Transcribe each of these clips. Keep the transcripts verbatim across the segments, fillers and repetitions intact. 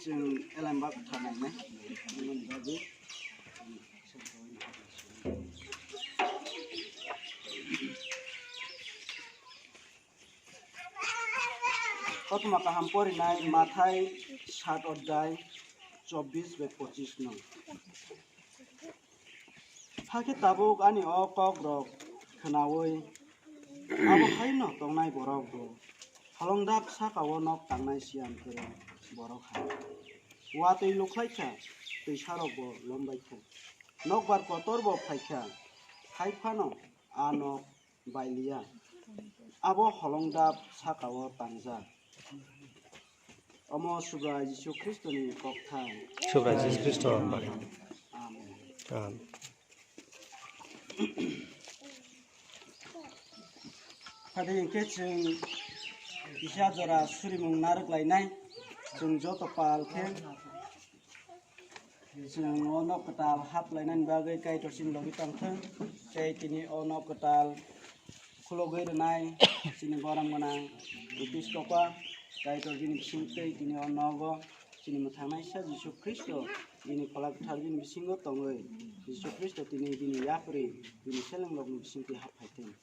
Chwng elembak thanai nai. Aboni bagwi Kothoma kaham porinai Mathai sat odhyay chobbish bai pochish no. Hakhe tabuk ani o kokrok khwnaui abo haino tongnai borok bo holongdap saka-o nok tangnai siyan kwrwng borok hai. Watwi lukhlai kha, twisarok bo lombai kha. Nokbar kotor bo phai kha, hai phano a nok bailiya. Abo holongdap saka-o tangjak. Omo Subrai Jisu Khristoni kokthai. Subrai Jisu Khristo. Amen. Amen. Phadi hinkhe chwng kisa jora surimung narwk lainai. Chwng joto pal khe Chwng o nok kwtal hap lainani bagwi Kaitor chini logi tongthwng, tei tini o nok kwtal khulogwi rwnai chini borom gwnang Episkopa Kaitor bini bising tei tini o nogo chini mwthangnaisa Jisu Khristo bini Phola Kwthar bini bisingo tongwi Jisu Khristo tini bini yapri bini selengrokni bisingtwi hap phaithwng.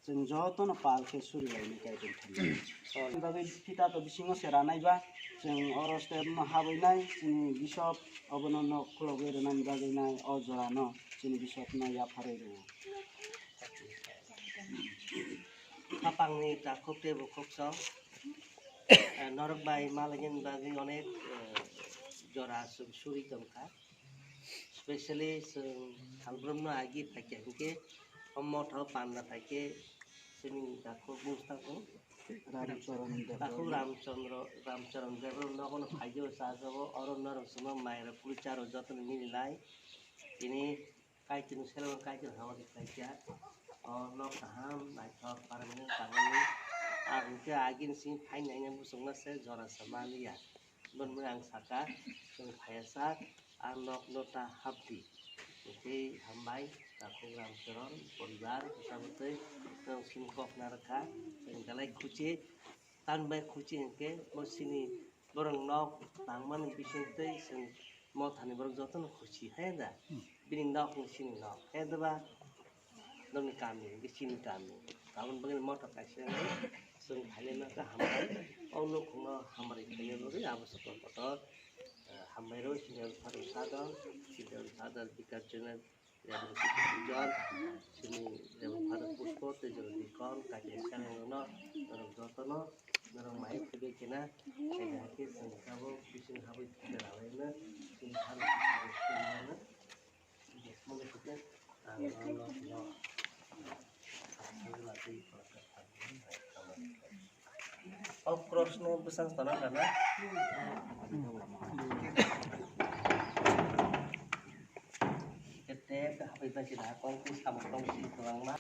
Chwng jotono pal khe suri lainai Kaitor thani. Aboni bagwi phita to bisingo se ranai ba, chwng oro step no habwi nai, chini bishop obono nok khulogwi rwnani bagwi nai o jora no chini bishop no yapharwi rwo. Hapangni takhuk tei bukhuk song, eh, norok bai malainani bagwi onek, eh, jora chwng suri tongkha. Specially chwng salbrumno agi phaikha hinkhe o motha o panda phaikhe chini takhuk bwskango Ramcharan Debbarma. Takhuk Ramchandra, Ramcharan Debbarma nogono phaijago chajago, oro norok chwngno mairok phuru charok jotono milinai. Tini Kaitorni seleng Kaitor hamari khlaikha. O nok kaham naithok permanent tangmani. Ang hinkhe agini simi phainaino muchungma se jora sa manliya. Boni bagwi ang sakha, chwng phaiya sak, a nokno ta hapdi. Tei hambai, takhuk Ramcharan poribar, bwsa bwtwi, nwng chini kok narwkha, chwng belai khuchi, tamni bagwi khuchi hinkhe, bo chini borok nok tangmani bisingtwi, chwng mothani borok jotono khuchi, hai da? Bini nok ni chini nok, hai da ba? Nokni kami, hinkhe chini kami. Aboni bagwi motor kaisa nai, chwng phainaima khe hambai. O nukhungno hamari khlaina bagwi abo se kotor kotor, eh, hambai rw chini Reverend Father Sadar, chini Reverend Father Vicar General, Reverend Peter John, chini Reverend Father Pushpo, tei Reverend Deacon, kaitor seleng rokno, norok jotono, norok mai khibai khena, kaitor hai khe chwng tabuk bising habwi thangwi rwlaino, chini Father Pushpo. O cross no bwsang sana kana. Kete hapai bai sida kong ku samung tong si tulang ma.